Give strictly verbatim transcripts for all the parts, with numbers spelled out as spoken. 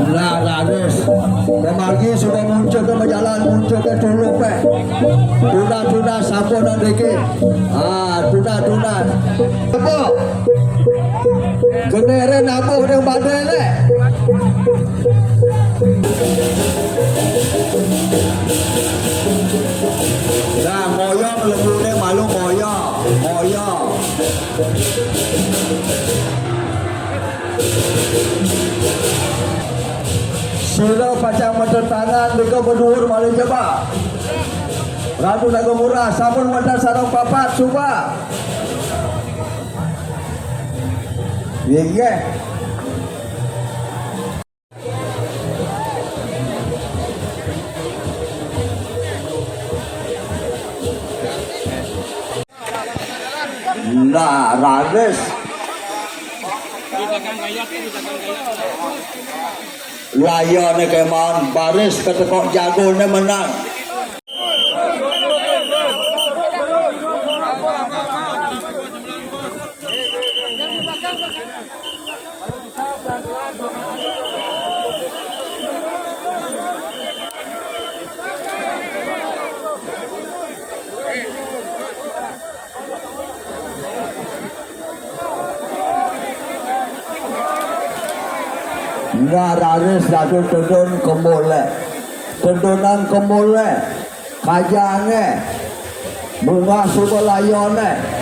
Nah, raris. Pemargi suba muncuka majalan, muncuka tuluk, pe. Tuna-tuna sampun niki. Ah, tuna-tuna. Apa? Genere nabuh ring badene. Nah, moyong lebune malu moyong, moyong. Sira pacang matentangan nika baduur malih jebak. Ratu Nagamurah sampun wenten sareng papat suba. Inggih. Nah, raris. Layone kemawon baris ketekok jagone menang. Nah, raris Ratu tedun kemule. Tedunan kemule. Kajange. Bungah suba layone.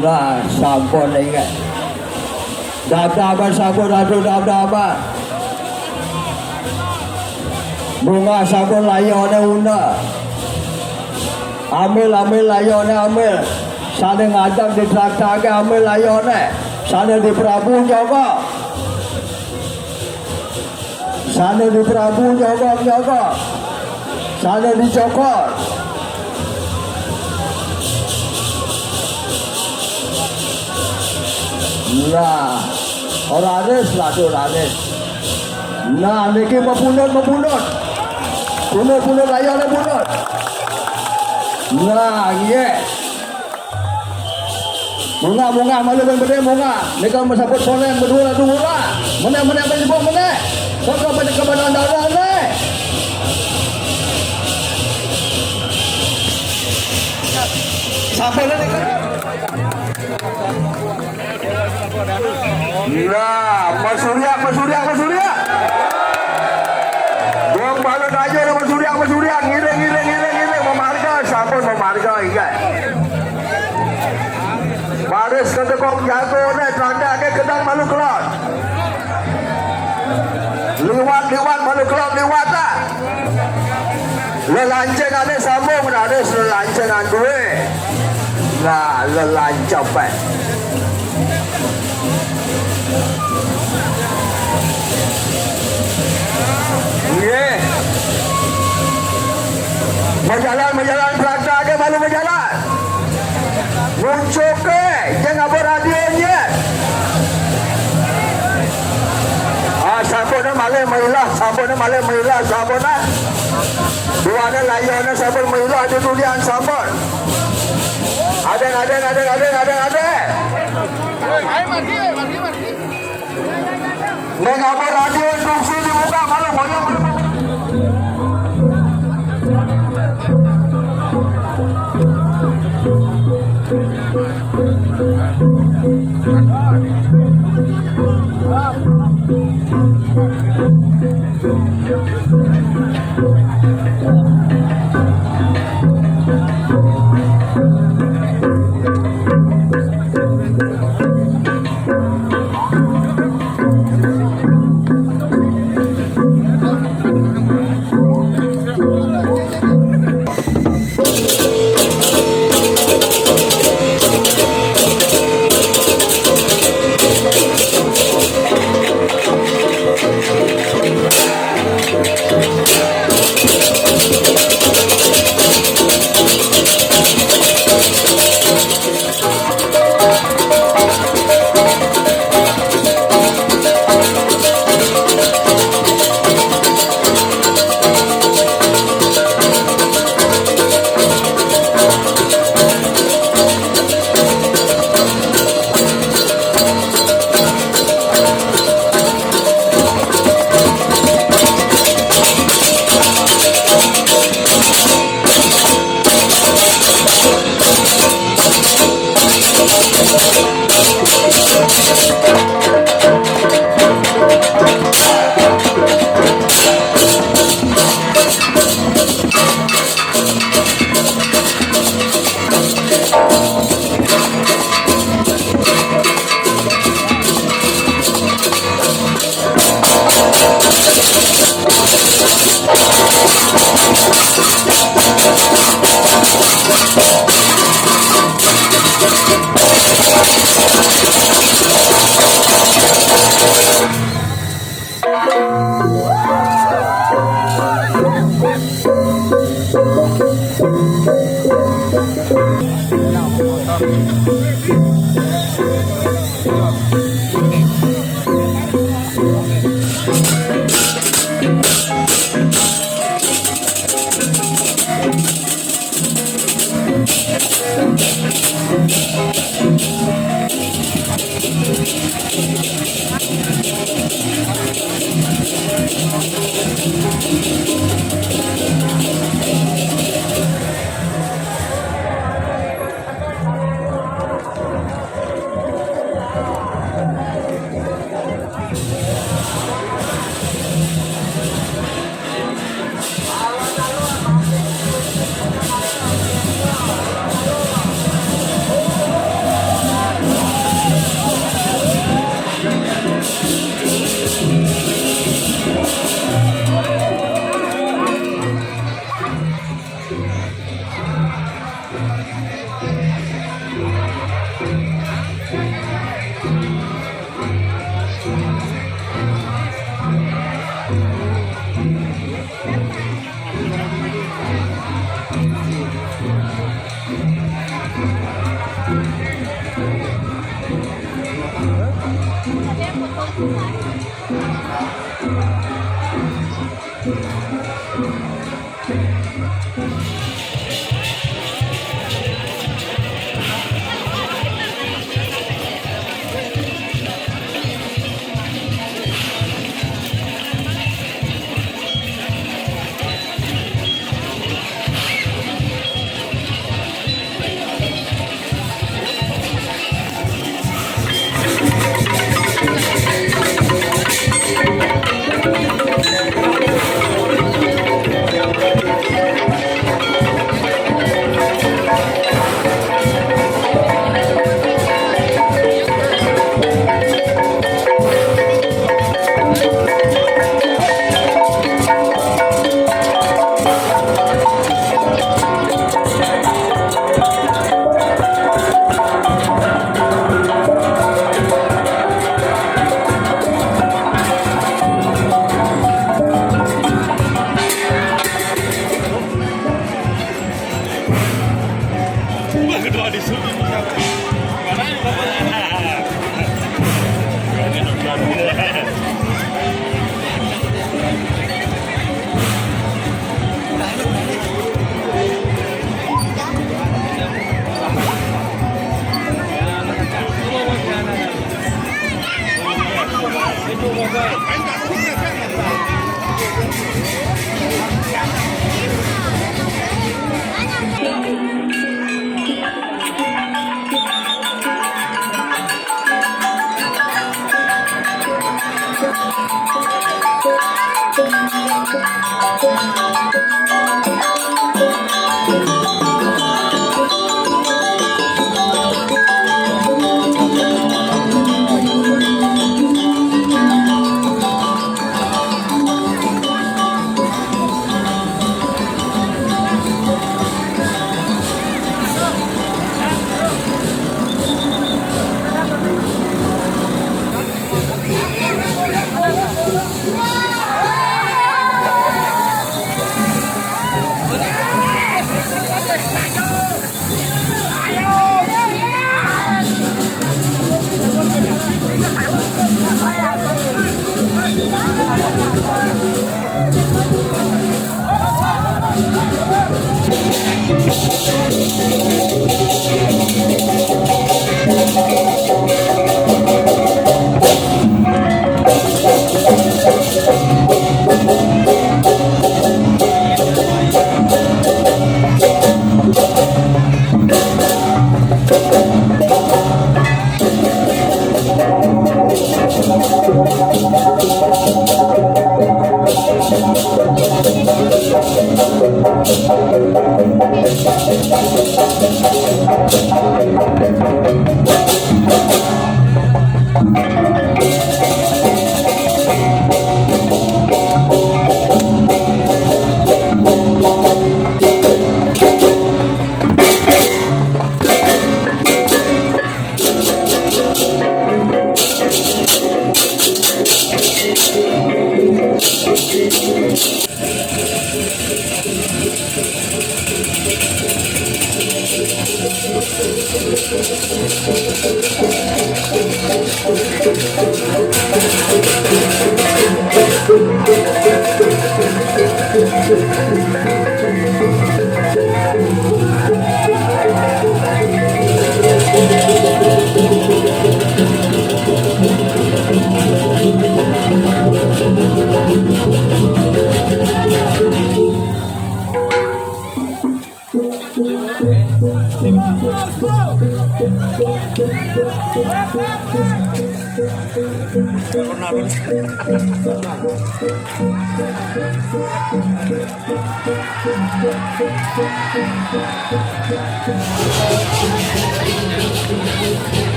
Nah, sampun inggih. Dabdaban sampun, aduh, dabdaban. Bungah sampun, layone una. Ambil, ambil layone, ambil. Sane ngadeg di traktage, ambil layone. Sane di Prabu nyoba. Sane di Prabu nyoba, nyoba. Sane di Cokor. Nah, ora ris, ladu ora ris. Nah, niki mapundhut, mapundhut. Pundhut, pundhut, layone pundhut. Nah, nggih. Bungah, bungah, malu ben bede bungah. Nika masaput solen berdua tuh murah. Menek, menek, ben jebuk menek. Kok ke pada kebadan darah ne? Sampai nanti. Nah, Mas Surya, Mas Surya, Mas Surya. Wong balut aja, Mas Surya, Mas Surya. Ngiring, ngiring, ngiring, ngiring. Memarga, sampun memarga, inggih. Baris ketekok jagone, tandake kedang malu kelod. Liwat, liwat, malu kelod, liwat, ah. Lelancengane sambung, raris lelancengan duwe. Nah, lelancepe. Nggih. Majalan, majalan, praktek ake malu majalan. Muncuke, jeng apa radio nye? Ah, sampun malih mailah, sampun malih mailah, sampun ah. Duane layone sampun mailah di dudian sampun. Adeng, adeng, adeng, adeng, adeng, adeng. Ayo, margi, margi, margi. Ning apa radio instruksi dibuka, malu, malu, malu, malu.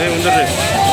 Eh, mundur deh.